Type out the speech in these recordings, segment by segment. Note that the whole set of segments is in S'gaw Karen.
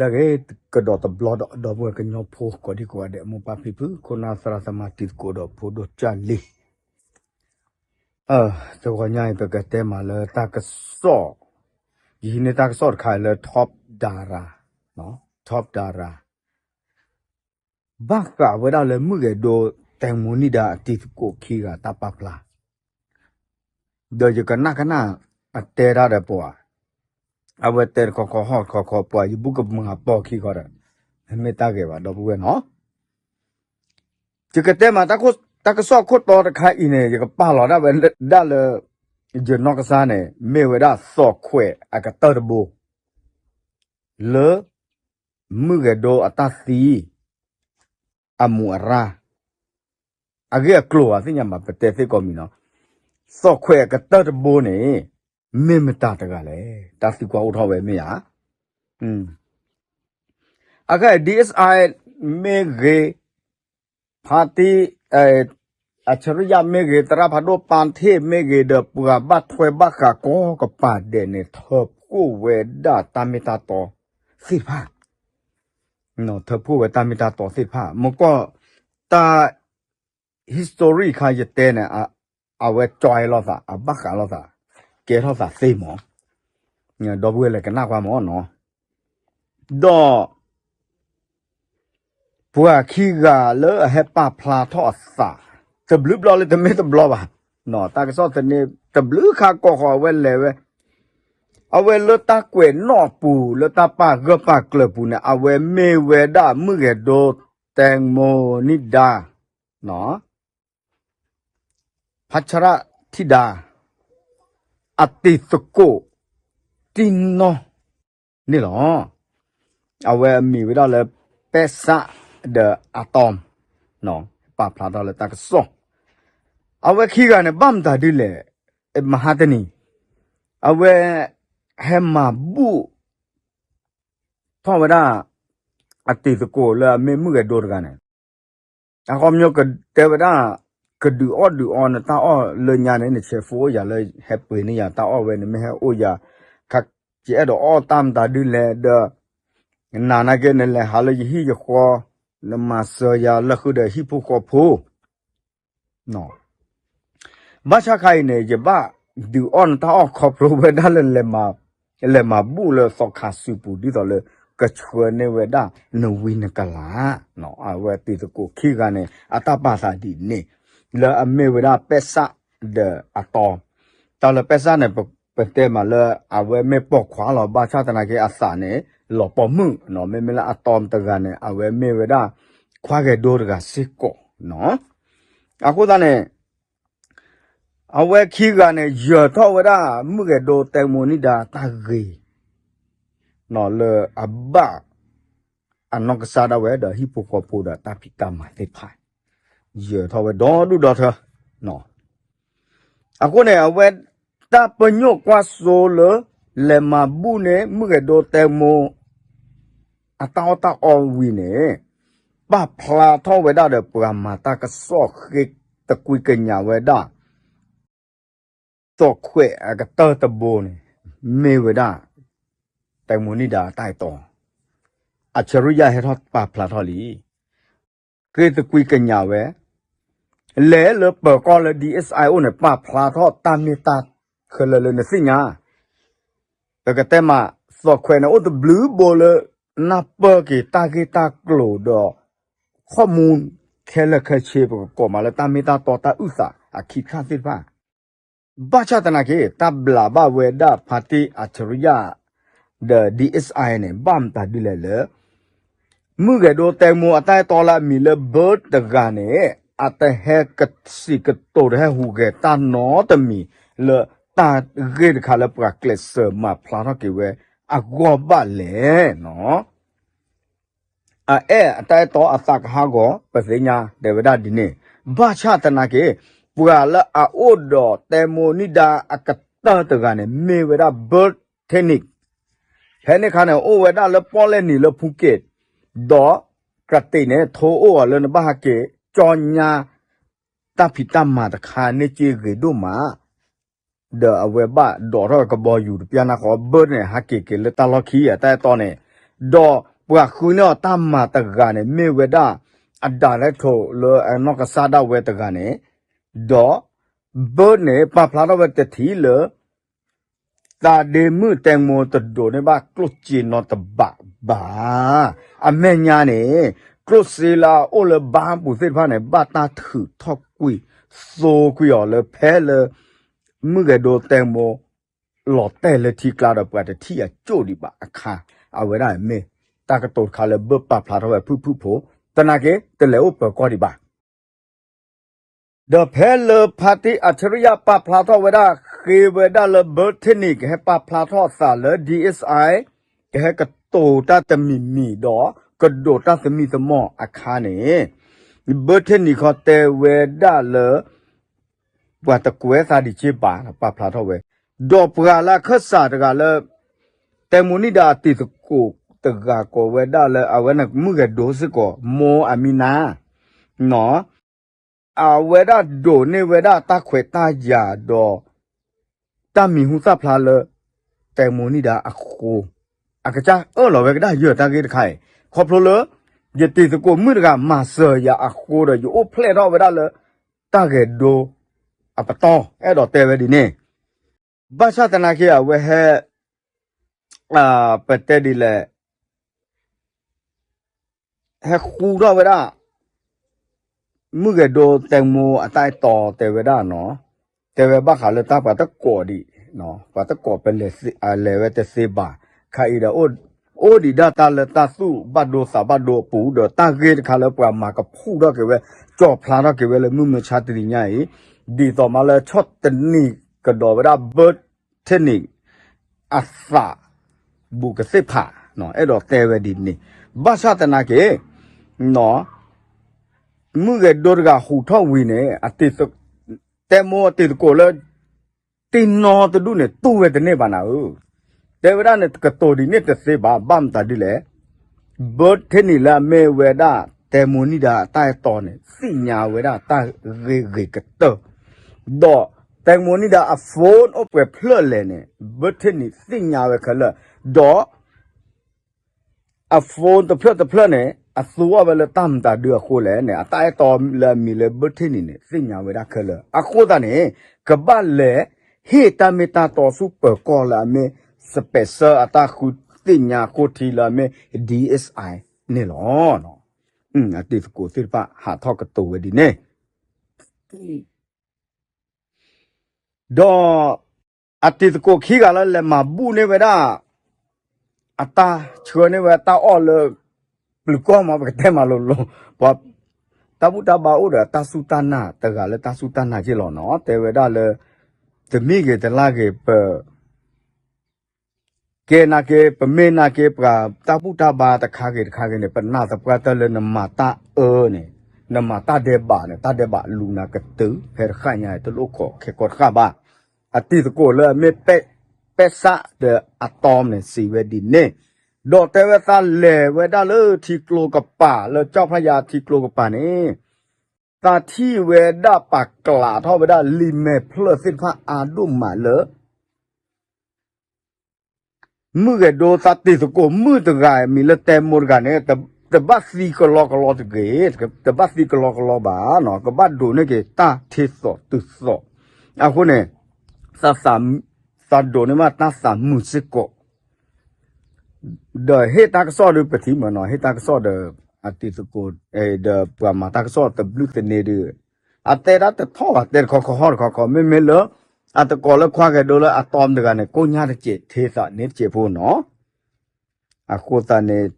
လၢအဂ့ၤကဒီးတဘျီဒီး ဒီပုၢ်ဝဲၢ်ကညီဖိကိးဒံကိးဂၤဒဲး မိၢ်ပၢ်ဖံဖု ခိၣ်နၢ်သရၣ်သမါတံၤသကိးဒီးဖိဒိၣ်ကၢ်လံၤ, တဂီၤညါအံၤ ပကတဲမးလၢတၢ်ကစီၣ်, ယဟံးန့ၢ်တၢ်ကစီၣ်တခါလၢ Top Dara, Top Dara ဘၣ်ဃးဝဲဒၣ်လၢမုၣ်ဂဲၤဒိ တဲမိၤနံၣ်ဒါအတံၤသကိးခံဂၤတၢ်ပာ်ဖျါ, ဒီးယကနၣ်ကနၣ်အတဲတၢ်ဒီးပှၤ, အဝဲတဲတခီခီဟီၣ်တခီခီ ပှၤယဘူၣ်ကမၤပီၢ်ခံဃီဒီး မ့ၢ်တၢ်ဂ့ၤဘၣ် ဒီပုၢ်ဝဲၢ်နီၤ. ယကတဲမး တၢ်ကစီၣ်ခိၣ်တီတခါအံၤန့ၣ် ယကပာ်လီၤဒၣ်ဝဲဒၣ်လၢ ယနီၢ်ကစၢ်န့ၣ် မ့ၢ်ဝဲဒၣ်သီၣ်ခွဲးအကတၢၢ်တဘိ လၢ မုၣ်ဂဲၤဒိအတၢ်သံ အမူးအရၢ် အဂ့ၢ်အကျိၤအသ့ၣ်ညါဘၣ် ပတဲသ့ကိးမံၤနီၤ, သီၣ်ခွဲးအကတၢၢ်တဘိန့ၣ် မ့ၢ်မတၤတဂၤလဲၣ်, တၢ်သံကွၢ်အိၣ်ထီၣ်ဝဲမ့ၢ်ဧါ. အခဲအံၤ DSI မ့ၢ်ဂ့ၤ, ဖါတံၢ် အၡရံယၤမ့ၢ်ဂ့ၤ, သရၣ်ဖးဒိၣ်ပၣ်ထ့ၣ်မ့ၢ်ဂ့ၤ ဒီးပှၤဘၣ်ထွဲဘၣ်ဃးကိးကပၤဒဲးန့ၣ် ထၢဖှိၣ်ဝဲဒၣ်တၢ်မ့ၢ်တၢ်တီသ့ၣ်တဖၣ်, ထၢဖှိၣ်ဝဲတၢ်မ့ၢ်တၢ်တီသ့ၣ်တဖၣ် မ့ၢ်ကီၢ် တၢ် history ခါယတဲန့ၣ် အဝဲကၠီလိာ်သး အဘၣ်ဃးလိာ်သး ကဲထီၣ်သးသ့မး, ဒီပုၢ်ဝဲၢ်လဲၤကနၣ်ကွၢ်မးနီၤ, ဒီး ပှၤခံဂၤလၢအဟဲပာ်ဖျါထီၣ်အသး တဘျုးဘျီလၢတမ့ၢ်တဘျီဘၣ်, တၢ်ကစီၣ်သန့ တဘျုးခါကီၢ်ဃီအဝဲလဲၤဝဲ, အဝဲလၢတၢ်ကွဲးနီၣ်အပူၤ လၢတၢ်ပာ်ဂၢၢ်ပာ်ကျၢၤပူၤန့ၣ် အဝဲမ့ၢ်ဝဲဒၣ်မုၣ်ဂဲၤဒိ တဲမိၤနံၣ်ဒါ ဖါဆရၣ်ထံဒါ အတံၤသကိးတံၢ်နီၢ်န့ၣ်လီၤ. အဝဲအမံၤဝဲဒၣ်လၢ ပဲစၣ်ဒီးအတီၢ် ပာ်ဖျါထီၣ်လၢတၢ်ကစီၣ်, အဝဲခံဂၤန့ၣ် ဘၣ်မတၤဒ်လဲၣ်, မဟါတနံၤ အဝဲဟဲမၤဘူၣ်ထီၣ်ဝဲဒၣ် အတံၤသကိးလၢအမ့ၢ်မုၣ်ဂဲၤဒိတဂၤန့ၣ် အခီပညီကတဲဝဲဒၣ် ကဒုးအီၣ်ဒုးအီနတၢ်အီၣ်လၢညါန့ၣ် နဆဲးဖိအိၣ်ယၤလၢဟဲပှ့ၤန့ၢ်ယၤတၢ်အီၣ်ဝဲန့ၣ် မ့ၢ်ဟဲအိၣ်ယၤ ခါ ယအဲၣ်ဒိးအီၣ်တၢ်မတၤဒ်လဲၣ်ဒီး နၤနာ်က့ နလဲၤဟးလၢယဟံၣ်ယဃီ နမၤစၢၤယၤလၢဃုာ်ဒီးဟံၣ်ဖိဃီဖိ ဘၣ်ဆၣ်ခါအံၤန့ၣ် ယဘၣ်ဒုးအီၣ်နတၢ်အီၣ်ခီဖျိဝဲဒၣ်လၢ လဲၤမၤဘူၣ်လၢသီခါစုပူၤ ဒ်သိးလၢကဆှၢန့ၢ်ဝဲဒၣ်နဝံနကလး, အဝဲတံၤသကိးခံဂၤန့ၣ် အတၢ်ပာ်သးဒ်န့ၣ် လၢအမ့ၢ်ဝဲဒၣ်ပဲစၣ်ဒီးအတီၢ်, တၢ်လၢပဲစၣ်န့ၣ် ပတဲမးလၢအဝဲမ့ၢ်ပိာ်ခွါလီၤ ဘၣ်ဆၣ်သနာ်က့အသးန့ၣ် လီၤပိာ်မုၣ်, မ့မ့ၢ်လၢအတီၢ်တဂၤန့ၣ် အဝဲမ့ၢ်ဝဲဒၣ် ခွါဂဲၤဒိတဂၤစ့ၢ်ကီး, အဃိသတးန့ၣ် အဝဲခံဂၤန့ၣ် ယၢၤထီၣ်ဝဲဒၣ် မုၣ်ဂဲၤဒိ တဲမိၤနံၣ်ဒါ တၢ်ဂ့ၤ လၢအဘၣ်အနီၢ်ကစၢ်ဒၣ်ဝဲဒီးဟံၣ်ဖိဃီဖိဒီးတၢ်ဖံးတၢ်မၤသ့ၣ်တဖၣ် ယၢၤထီၣ်ဝဲဒီဒူၣ်ဒီထၢ အဃိန့ၣ် အဝဲတၢ်ပညိၣ်ကွၢ်စိလၢ လဲၤမၤဘူၣ်န့ၢ် မုၣ်ဂဲၤဒိ တဲမိၤ အတၢ်အီၣ်တၢ်အီဝံၤန့ၣ် ပာ်ဖျါထီၣ်ဝဲဒၣ်ဒီးပှၤမၤတၢ်ကစီၣ်ဃ့တကွံကညးဝဲဒၣ် သီၣ်ခွဲးအကတၢၢ်တဘိန့ၣ် မ့ၢ်ဝဲဒၣ် တဲမိၤနံၣ်ဒါအတၢ်အဲၣ်တီ, အၡရံယၤဟဲထီၣ်ပာ်ဖျါထီၣ်လံ ဃ့တကွံကညးဝဲ လဲၤလၢပၢၤကီၢ်လၢ DSI အိၣ်န့ၣ် ပာ်ဖျါထီၣ်တၢ်မ့ၢ်တၢ်ခဲလၢာ်လၢနသ့ၣ်ညါ, ပကတဲမး သီၣ်ခွဲးန့ၣ်အိၣ်တဘျုးဘိလၢ နၢ်ပၢၢ်က့ၤတၢ်ဂ့ၢ်တၢ်ကျိၤဒီး ခီၣ်မူခဲလၢာ်ခဲဆ့ ပကကိးမးလၢတၢ်မ့ၢ်တၢ်တီတၢ်အုၣ်သးအခံခါသ့ၣ်တဖၣ် ဘၣ်ဆၣ်သနာ်က့ တၢ်ဘျးဘၣ်ဝဲဒၣ် ဖါတံၢ်အၡရံယၤ ဒီး DSI န့ၣ် ဘၣ်မတၤဒ်လဲၣ်လၢ မုၣ်ဂဲၤဒိ တဲမိၤ အတၢ်အဲၣ်တီလၢအမံၤလၢ Bird တဂၤန့ၣ် အတဟဲကစံးကတိၤ တဟဲဟူးဂဲၤတၢ်နီတမံၤ လၢတၢ်ဂ့ၢ်တခါလၢပှၤကျဲးစၢးမၤဖျါထီၣ်က့ၤဝဲအဂီၢ်ဘၣ်လဲၣ်နီၤ. အအဲၣ်အတၢ်အဲၣ်တီအသးကဟးဂီၤ ပသ့ၣ်ညါတဲဝဲဒၣ်ဒ်န့ၣ်, ဘၣ်ဆၣ်သနာ်က့ ပှၤလၢအအိၣ်ဒီးတဲမိၤနံၣ်ဒါအကတၢၢ်တဂၤန့ၣ် မ့ၢ်ဝဲဒၣ် Bird Technic ဖဲန့ၣ်အခါန့ၣ် အိၣ်ဝဲဒၣ်လၢပီၣ်လဲၣ်နံၤလၢဖူက့း, ဒီးကြၢးတ့ၢ်န့ၣ် ထိအိၣ်အီၤလၢနဘၣ်ဟဲက့ၤ ကၠီညါ တၢ်ဖံးတၢ်မၤတခါန့ၣ် က့ဂ့ၤဒိၣ်မး, ဒီးအဝဲဘၣ်ဒိးထီၣ်ကဘီယူၤတပျၢ်နၢ်ဃီ Bird န့ၣ် ဟးက့ၤက့ၤလၢတၢ်လီၢ်ခံအတၢ်အဲၣ်တီန့ၣ်, ဒီး ပှၤဃုန့ၢ်အီၤတၢ်မၤတဂၤန့ၣ် မ့ၢ်ဝဲဒၣ် အdirector လၢအနီၢ်ကစၢ်ဒၣ်ဝဲတဂၤန့ၣ်, ဒီး ဘၢၣ်န့ၣ် ပာ်ဖျါထီၣ်ဝဲတထံၣ်လၢ သးဒ့မုၣ်တဲမိတဒိးန့ၢ်ဘၣ်ကျိၣ်စ့နီတဘးဘၣ်. အမဲာ်ညါန့ၣ် ကျိၣ်စ့လၢအအိၣ်လၢဘါပူၤသ့ၣ်တဖၣ်န့ၣ် ဘၣ်တၢ်ထုးထီၣ်ကွံာ် သိကွံာ်အီၤလၢဖဲလၢ မုၣ်ဂဲၤဒိတဲမိ လီၤတဲာ်လၢထံကျါဒီးပှၤတထံၣ်အကၠိၣ်ဒံးဘၣ်အခါ, အဝဲဒၣ်မ့ၢ်တၢ်ကတိၤတခါလၢဘၢၣ်ပာ်ဖျါထီၣ်ဝဲဖုၣ်ဖုၣ်ဖိ, သနာ်က့ တလဲၤအိၣ်ပၢၤကီၢ်ဒံးဘၣ်. ဒီးဖဲလၢဖါတံၣ်အၡရံယၣ်ပာ်ဖျါထီၣ်ဝဲဒၣ် ဃ့ဝဲဒၣ်လၢဘၢၣ်ထ့ၣ်နံၣ် ကဟဲပာ်ဖျါထီၣ်အသးလၢ DSI ကဟဲကတိၤတၢ်တမံၤမံၤဒီး ကဒိးတၢ်သမံသမိးအခါန့ၣ်, ဘၢၣ်ထ့ၣ်နံၣ်ခီတဲဝဲဒၣ်လၢ ပှၤတကွဲးသးဒံးက့ဘၣ် ပာ်ဖျါထီၣ်ဝဲ, ဒီးပှၤလၢအခၢၣ်စးတဂၤလၢ တဲမိၢ်နံၣ်ဒါအတံၤသကိးတဂၤကိးဝဲဒၣ်လၢ အဝဲန့ၣ်မုၣ်ဂဲၤဒိစ့ၢ်ကီး မိၢ်အမံနါ အဝဲဒၣ်ဒိးန့ၢ်ဝဲဒၣ်တၢ်ခွဲးတၢ်ယာ်ဒီး တၢ်မံၤဟူသၣ်ဖျါလၢ တဲမိၢ်နံၣ်ဒါအဃိ, အကစၢ်အၢၣ်လီၤဝဲကဒၣ်ယဲၢ်တၢ်ဂ့ၢ်တခါအံၤ, ခီဖျိလၢ ယတံၤသကိးမုၣ်တဂၤမၤစၢၤယၤအဃိဒီး ယအိၣ်ဖျဲၣ်ထီၣ်ဝဲဒၣ်လၢ တၢ်ဂဲၤဒိအပတီၢ် အဲၣ်ဒိးတဲဝဲဒ်န့ၣ်, ဘၣ်ဆၣ်သနာ်က့အဝဲဟဲ ပတဲဒ်လဲၣ် ဟဲဃူထီၣ်ဝဲဒၣ် မုၢ်ဂဲၤဒိတဲမိၢ်အတၢ်အဲၣ်တီတဲဝဲဒၣ်နီၤ, တဲဝဲဘၣ်ဃးလၢတၢ်ပှၤတကိးဒံး, ပှၤတကိးပလဲၤဝဲတသ့ဘၣ်, ခါအံၤဒီး အိၣ်ဒံးဒၣ်တၢ်လၢတၢ်သူၣ်ဘၣ်ဒိသးဘၣ်ဒိအပူၤ ဒီးတၢ်ဂ့ၢ်တခါလၢပှၤမၤကဖူၣ်ထီၣ်က့ၤဝဲ ကၠီၣ်ဖျါထီၣ်က့ၤဝဲလၢမုၢ်မဆါတနံၤညါအံၤ, ဒ်သိးမးလၢဆီၣ်တနံၤကဒီးဝဲဒၣ်ဘၢၣ် ထ့ၣ်နံၣ် အသး ဘူးကသ့ၣ်ဖး, အဲၣ်ဒိးတဲဝဲဒ်န့ၣ်, ဘၣ်ဆၣ်သနာ်က့ မုၢ်ဂဲၤဒိတဂၤဟူးထီၣ်ဝံၤန့ၣ် တဲမိၢ်အတံၤသကိးလၢ တံၢ်နီတဒူၣ်န့ၣ် တူၢ်ဝဲတန့ၢ်ဘၣ်နၤဧၢ, တဲဝဲဒၣ်န့ၣ် ကတိၤဒ်န့ၣ်တသ့ဘၣ်, ဘၣ်မတၤဒ်လဲၣ် ဘၢၣ်ထ့ၣ်နံၣ်လၢအမ့ၢ်ဝဲဒၣ် တဲမိၢ်နံၣ်ဒါအတၢ်အဲၣ်တီန့ၣ် သ့ၣ်ညါဝဲဒၣ်တၢ်ဂ့ၤဂ့ၤကတၢၢ်, ဒီးတဲမိၢ်နံၣ်ဒါအ phone အိၣ်ပှဲၤဖျၢၣ်လဲၣ်န့ၣ် ဘၢၣ်ထ့ၣ်နံၣ်သ့ၣ်ညါဝဲခဲလၢာ်, ဒီး အ phone တဖျၢၣ်တဖျၢၣ်န့ၣ် အသူအီၤဝဲလၢတၢ်မတၤဒုအဃိလဲၣ်န့ၣ် အတၢ်အဲၣ်တီလၢအမံၤလၢဘၢၣ်ထ့ၣ်နံၣ်န့ၣ် သ့ၣ်ညါဝဲဒၣ်ခဲလၢာ်, အဃိသတးန့ၣ် ကဘၣ်လဲၤဟ့ၣ်တၢ်မ့ၢ်တၢ်တီဆူပၢၤကီၢ်လၢအမ့ၢ် special အတၢ်ဃုသ့ၣ်ညါအဃိထံလၢအမ့ၢ် DSI န့ၣ်လီၤ. အတံၤသကိးသ့ၣ်တဖၣ်ဟးထီၣ်ကတိၤဝဲဒ်န့ၣ် ဒီး အတံၤသကိးခံဂၤလၢလဲၤမၤဘူၣ်န့ၢ်ဝဲဒၣ် အတၢ်ဆှၢန့ၢ်ဝဲတၢ်အီၣ်လၢ ပျုၤကီၢ်မး ပကတဲမးလိၤလိၤ, ပှၤတၢ်ဘူၣ်တၢ်ဘါအိၣ်ဒီးတၢ်စူၢ်တၢ်နာ်တဂၤလၢတၢ်စူၢ်တၢ်နာ်က့လီၤနီၤ, တဲဝဲဒၣ်လၢ တမံၤဂ့ၤတလါဂ့ၤ ပ ကဲနာ်က့ ပမ့ၢ်နာ်က့ ပှၤတၢ်ဘူၣ်တၢ်ဘါတခါဂ့ၤတခါဂ့ၤန့ၣ် ပနာ်သပှၢ်တၢၢ်လၢနမၤတၢ်အၢန့ၣ် နမၤတၢ်ဒဲးဘးန့ၣ် တၢ်ဒဲးဘးလူၤနၤကတုၤ ဖဲတဃၣ်ညါ တလိၣ်ခိးခဲကိာ်တဃၣ်ဘၣ်. အတံၤသကိးလၢအမ့ၢ် ပဲစၣ်ဒီးအတီမန့ၣ် စံးဝဲဒ်န့ၣ်, ဒီးတဲဝဲသးလဲၤဝဲဒၣ်လၢထံကျိကပၤ လၢကၠီၣ်ဖျါယါထံကျိကပၤန့ၣ် သးထံၣ်ဝဲဒၣ်ပာ်ကျးထီၣ်ဝဲဒၣ်လံာ်မဲာ်ဖျၢၣ်သ့ၣ်တဖၣ်အါဒိၣ်မးလၢ မုၢ်ဂဲၤဒိသးတံၤသကိးမုၣ်တဂၤ မံၤလၢတဲမိၢ်တဂၤန့ၣ် တဘၣ်သံကလီကလီတဂ့ၤ, တဘၣ်သံကလီကလီဘၣ်, ကဘၣ်ဒိးန့ၢ်က့ၤတၢ်ထ့သိးတုၤသိး, အဃိန့ၣ် သးဒိးန့ၢ်ဘၣ်တၢ်သးမုာ်စ့ၢ်ကီး ဒီးဟ့ၣ်တၢ်ကစီၣ်ဒီးပထံၣ်မးနီၤ, ဟ့ၣ်တၢ်ကစီၣ်ဒီး အတံၤသကိး ဒီးပှၤမၤတၢ်ကစီၣ်တဘျုးသန့ဒီး အတဲဒၣ်တထီၣ်ဘၣ် တဲတခီခီဟီၣ်တခီခီ မ့မ့ၢ်လၢ အတကိးလၢခွါဂဲၤဒိလၢအတီမတဂၤန့ၣ် ကိညါတစဲး ထ့သးန့ၣ်တစဲးဖိနီၤ. အဃိသတးန့ၣ်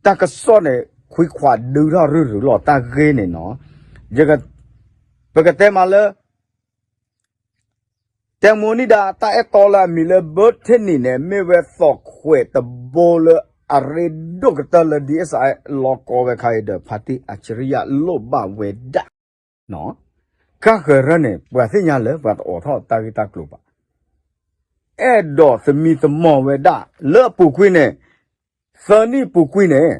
တၢ်ကစီၣ်န့ၣ် ခွံခွးဒုထီၣ်ရုၢ်ရုၢ်လီၤ တၢ်ဂ့ၢ်န့ၣ်နီၤ. ပကတဲမးလၢ တဲမိၢ်နံၣ်ဒါ တၢ်အဲၣ်တီလၢအမံၤလၢဘၢထ့ၣ်နံၣ်န့ၣ် မ့ၢ်ဝဲသိးခွဲးတဘိလၢအရ့ဒိၣ်ကတၢၢ်လၢ DSI လီၤကီဝဲခါအံၤဒီး ဖါတံၣ်အၡရံယါလိၣ်ဘၣ်ဝဲဒၣ် ကၢ်ဃၢၤရၢန့ၣ် ပှၤသ့ၣ်ညါလၢပှၤတအိးထီၣ်တၢ်ဂ့ၢ်တၢ်ကျိၤဘၣ်. အဲၣ်ဒိးသမံသမိးဝဲဒၣ် လၢအပူၤကွံာ်န့ၣ် သၢနံၣ်ပူၤကွံာ်န့ၣ်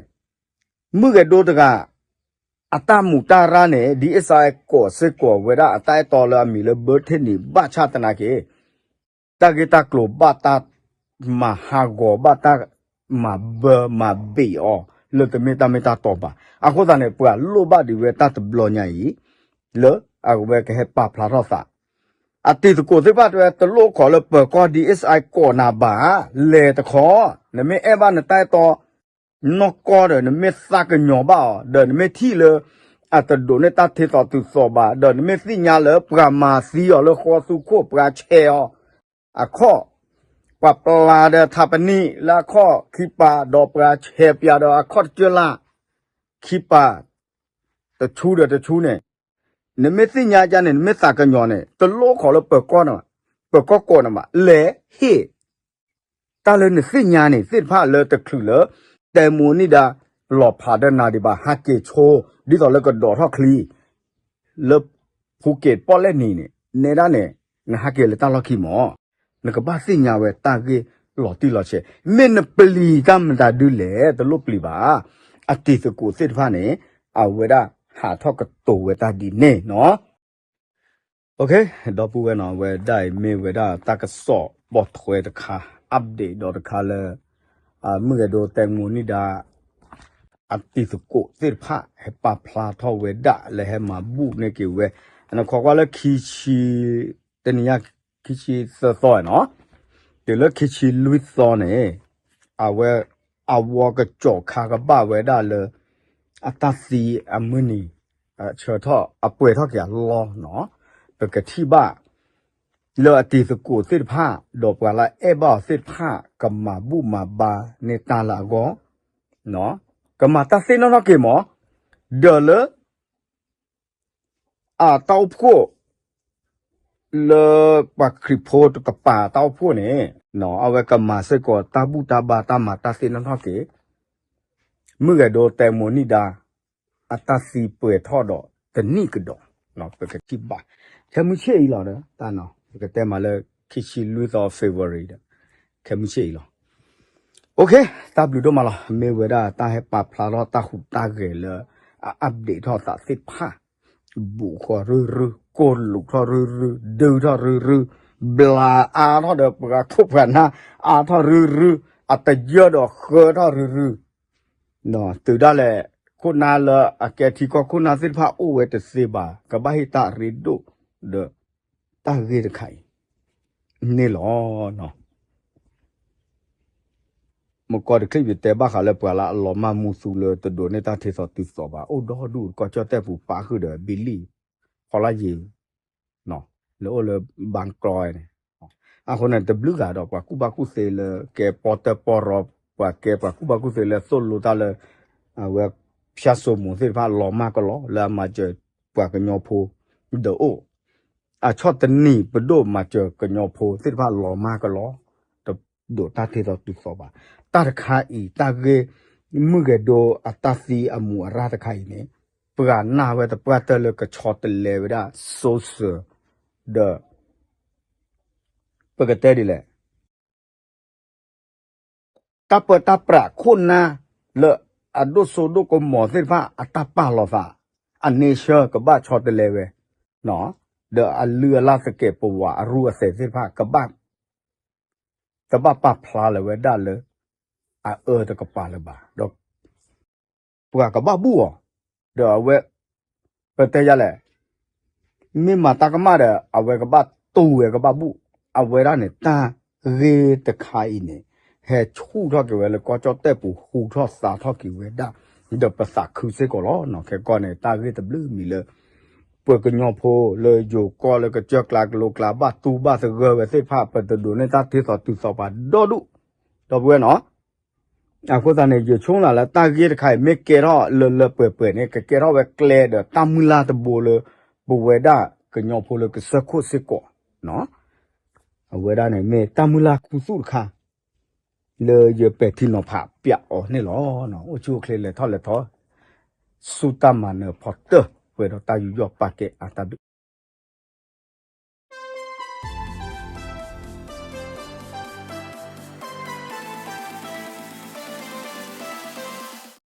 မုၢ်ဂဲၤဒိတဂၤ အတၢ်မူးတၢ်ရၢ်န့ၣ် DSI ကိးစ့ၢ်ကီးဝဲဒၣ်အတၢ်အဲၣ်တီလၢအမံၤလၢဘၢထ့ၣ်နံၣ် ဘၣ်ဆၣ်သနာ်က့ တၢ်ဂ့ၢ်တၢ်ကျိၤဘၣ်တၢ်မၤဟးဂီၤ ဘၣ်တၢ်မၤဘၢမၤဘ့ၣ်အီၤ လၢတမ့ၢ်တၢ်မ့ၢ်တၢ်တီဘၣ်. အဃိသတးန့ၣ် ပှၤလိၣ်ဘၣ်ဒံးဝဲတၢ်တဘျီညါအံၤ လၢအဝဲကဟဲပာ်ဖျါထီၣ်သး အတံၤသကိးသ့ၣ်တဖၣ်တဲဝဲ တလိၣ်ခိးလၢပၢၤကီၢ် ဒ်အ့ၣ်စၢၣ် ကိးနၤဘၣ်, လဲၤတခီ, နမ့ၢ်အဲၣ်ဘၣ်နတၢ်အဲၣ်တီ နီၢ်ကီၢ်ဒီး နမ့ၢ်သးကညီၤဘၣ်အီၤ ဒီးနမ့ၢ်ထံၣ်လၢ အတဒိးန့ၢ်တၢ်ထ့စီတုၤသိးဘၣ် ဒီးနမ့ၢ်သ့ၣ်ညါလၢပှၤမၤသံအီၤလၢဃီသူခိၣ် ပှၤဆဲးအီၤ အခီၣ်, ပှၤပျၢ်ဒီးထးပနံၣ်လၢအခီၣ်ခံပၤ ဒီးပှၤဆဲးပၠးဒီးအခီၣ်တကၢလၢ် ခံပၤ တဆူဒီးတဆူန့ၣ်, နမ့ၢ်သ့ၣ်ညါဒ်န့ၣ် နမ့ၢ်သးကညီၤန့ၣ် တလိၣ်ခိးလၢပၢၤကီၢ်န့ၣ်ဘၣ်, ပၢၤကီၢ်ကိးန့ၣ်ဘၣ်, လဲၤဟ့ၣ် တၢ်လၢနသ့ၣ်ညါန့ၣ်သ့ၣ်တဖၣ်လၢတချုးလၢ တဲမိၢ်နံၣ်ဒါ လီၤဖးဒီးနၤဒံးဘၣ် ဟးက့ၤဆိ ဒ်သိးလၢကဒိးထီၣ်ချံ လၢဖူက့းပီၣ်လဲၣ်နံၤန့ၣ် နဲဒၣ်န့ၣ် နဟးက့ၤလၢတၢ်လီၢ်ခံမး, နကဘၣ်သ့ၣ်ညါဝဲတၢ်ဂ့ၢ်လီၤတံၢ်လီၤဆဲး, မ့ၢ်နပျံၤတၢ်မတၤဒုလဲၣ် တလိၣ်ပျံၤဘၣ်. အတံၤသကိးသ့ၣ်တဖၣ်န့ၣ် အဝဲဒၣ်ဟးထီၣ်ကတိၤဝဲတၢ်ဒ်န့ၣ်နီၤ. ဒီပုၢ်ဝဲၢ်နီၤ အဝဲဒၣ်အံၤမ့ၢ်ဝဲဒၣ်တၢ်ကစီၣ်ပိာ်ထွဲတခါ update ဒီးတခါလၢ မုၢ်ဂဲၤဒိတဲမိၢ်နံၣ်ဒါ အတံၤသကိးသ့ၣ်တဖၣ် ဟဲပာ်ဖျါထီၣ်ဝဲဒၣ်လၢဟဲမၤဘူၣ်န့ၢ်က့ၤဝဲ နခိးကွၢ်လၢခံဆံ တနံၤညါ ခံဆံသၢသီနီၤ, တုၤလၢခံဆံလွံၢ်သီန့ၣ် အဝဲ အဝီကစီၤခါကဘၣ်ဝဲဒၣ်လၢ အတၢ်သံအမုၢ်နံၤ ဆၢထီၣ်အပှဲၤထီၣ်က့ၤအလီၢ်နီၤ, ပကထံၣ်ဘၣ် လၢအတံၤသကိးသ့ၣ်တဖၣ် ဒီးပှၤလၢအဲၣ်ဘၣ်အီၤသ့ၣ်တဖၣ် ကမၤဘူၣ်မၤဘါန့ၢ်တၢ်လၢအဂီၢ်, ကမၤတၢ်သ့ၣ်နီၣ်ထီၣ်က့ၤမး, ဒီးလၢ အတၢ်အိၣ်ဖှိၣ် လၢပှၤခရံာ်ဖိတကပၤတၢ်အိၣ်ဖှိၣ်န့ၣ် အဝဲကမၤစ့ၢ်ကီးတၢ်ဘူၣ်တၢ်ဘါတၢ်မၤတၢ်သ့ၣ်နီၣ်ထီၣ်က့ၤ မုၢ်ဂဲၤဒိတဲမိၢ်နံၣ်ဒါ အတၢ်သံပှဲၤထီၣ်ဒီးတနံၣ်ကဒီး ပကထံၣ်ဘၣ် ခဲမုၢ်ဆ့ၣ်အံၤလီၤ တၢ်နီၤ ပကတဲမးလၢ ခံဆံလွံၢ်သီ February ဒီး ခဲမုၢ်ဆ့ၣ်အံၤလီၤ. တၢ်ဘျုးဒိၣ်မးလီၤ မ့ၢ်ဝဲဒၣ်တၢ်ဟဲပာ်ဖျါထီၣ်တၢ်ဟူးတၢ်ဂဲၤလၢ အ update ထီၣ်သးသ့ၣ်တဖၣ် ဘူးဃီရုၢ်ရုၢ် ကိၢ်လူးထီၣ်ရုၢ်ရုၢ် ဒုးထီၣ်ရုၢ်ရုၢ် ဘျးအါထီၣ်ဒီးပှၤခိၣ်ပှၤနၢ်အါထီၣ်ရုၢ်ရုၢ် အတယၢၢ်ဒီးဃၢထီၣ်ရုၢ်ရုၢ် တုၤဒၣ်လဲာ် ခိၣ်နၢ်လၢအကဲထံကီၢ်ခိၣ်နၢ်သ့ၣ်တဖၣ်အိၣ်ဝဲတသ့ဘၣ် ကဘၣ်ဟ့ၣ်တၢ်ရ့ဒိၣ်ဒီး တၢ်ဂ့ၢ်တခါအံၤ န့ၣ်လီၤ. မကီတချံၣ်ယတဲဘၣ်ဃးလၢပှၤလၢအလီၤမၢ်မူသူလၢတဒိးန့ၢ်တၢ်ထ့စီတုၤသိးဘၣ် အိၣ်ဒီဒူၣ်ကီၢ်ကၠီၣ်တဲၣ်ပူၤပာ်ဃုာ်ဒီး ဘံလံၣ် ဖီလၢယံၤ လၢအိၣ်လၢ ဘၣ်ကျီန့ၣ် အဃိန့ၣ် တဘျုးဂၤဒီးပှၤကူၣ်ဘၣ်ကူၣ်သ့လၢကဲပီၣ်တၢၣ်ပီၣ်ရီ ပှၤကဲပှၤကူၣ်ဘၣ်ကူၣ်သ့လၢသိၣ်လိတၢ်လၢ အဝဲ ဖၠၣ်စိမိၤသ့ၣ်တဖၣ်လီၤမၢ်ကလီ လၢအမၤစၢၤပှၤကညီဖိ ဒီးအိၣ် အဆီၣ်တနံၤပဒိၣ်မၤစၢၤကညီဖိသ့ၣ်တဖၣ်လီၤမၢ်ကလီ တဒိးတၢ်ထ့စီတုၤသိးဘၣ်. တၢ်တခါအံၤ တၢ်ဂ့ၢ် မုၢ်ဂဲၤဒိအတၢ်သံအမူးအရၣ်တခါအံၤန့ၣ် ပှၤနာ်ဝဲတပှၢ်တၢၢ်လၢကဆီတလဲဝဲဒၣ် စိစၢၤ ဒီး ပကတဲဒ်လဲၣ် တၢ်ပၢတၢ်ပြးခိၣ်နၢ် လၢအဒိၣ်စိဒိၣ်ကမီၤသ့ၣ်တဖၣ် အတၢ်ပာ်လီၤသး အန့ဆၢကဘၣ်ဆီတလဲဝဲ ဒီးအလုၢ်အလၢ်သကဲးပဝးအရူအသဲးသ့ၣ်တဖၣ် ကဘၣ် တဘၣ်ပာ်ဖျါလၢၤဝဲဒၣ်လၢ အအၢတကပၤလၢၤဘၣ် ဒီး ပှၤကဘၣ်ဘူၣ်အီၤ, ဒီးအဝဲ ပတဲယၤလဲၣ်, မ့ၢ်မၤတၢ်ကမၣ်ဒီး အဝဲကဘၣ်တူၢ်ဝဲကဘၣ်ဘူၣ်, အဝဲဒၣ်န့ၣ် တၢ်ဂ့ၢ်တခါအံၤန့ၣ် ဟဲဆူၣ်ထီၣ်က့ၤဝဲလၢကီၢ်ကၠီၣ်တဲၣ်ပူၤ ဟူးထီၣ်သးထီၣ်က့ၤဝဲဒၣ်, ဒီးပသးခုစ့ၢ်ကီးလီၤ. ခဲကီၢ်န့ၣ် တၢ်ဂ့ၢ်တဘျုးမံၤလၢ ပှၤကညီဖိလၢယိၤကီၢ်လၢကစၢၢ်ကျါကလိကျါ ဘၣ်တူၢ်ဘၣ်သဂၢၢ်ဝဲသ့ၣ်တဖၣ် ပတဒိးန့ၢ်တၢ်ထ့စီတုၤသိးပှၤဒီဒူၣ်, ဒီပုၢ်ဝဲၢ်နီၤ အဃိသတးန့ၣ် ယဆိကမိၣ်လၢတၢ်ဂ့ၢ်တခါအံၤ မ့ၢ်ကဲထီၣ်လၢလၢပှဲၤပှဲၤန့ၣ် ကကဲထီၣ်ဝဲကျဲဒီးတၢ်မုၢ်လၢ်တဘိလၢ ပဝဲဒၣ်ကညီဖိလၢကစၢၢ်ခိၣ်စ့ၢ်ကီး, အဝဲဒၣ်န့ၣ်မ့ၢ်တၢ်မုၢ်လၢ်ခူသူၣ်တခါ လၢယပဲာ်ထံနီၤဖးပျးအီၤန့ၣ်လီၤ. အိၣ်ဆူၣ်အိၣ်ချ့လဲၤထီၣ်လဲၤထီ ဆူတၢ်မၤနၢၤဖီတၢၢ် ပှဲၤဒီးတၢ်ယူးယီၣ်ပာ်ကဲအတၢ်ဘျုး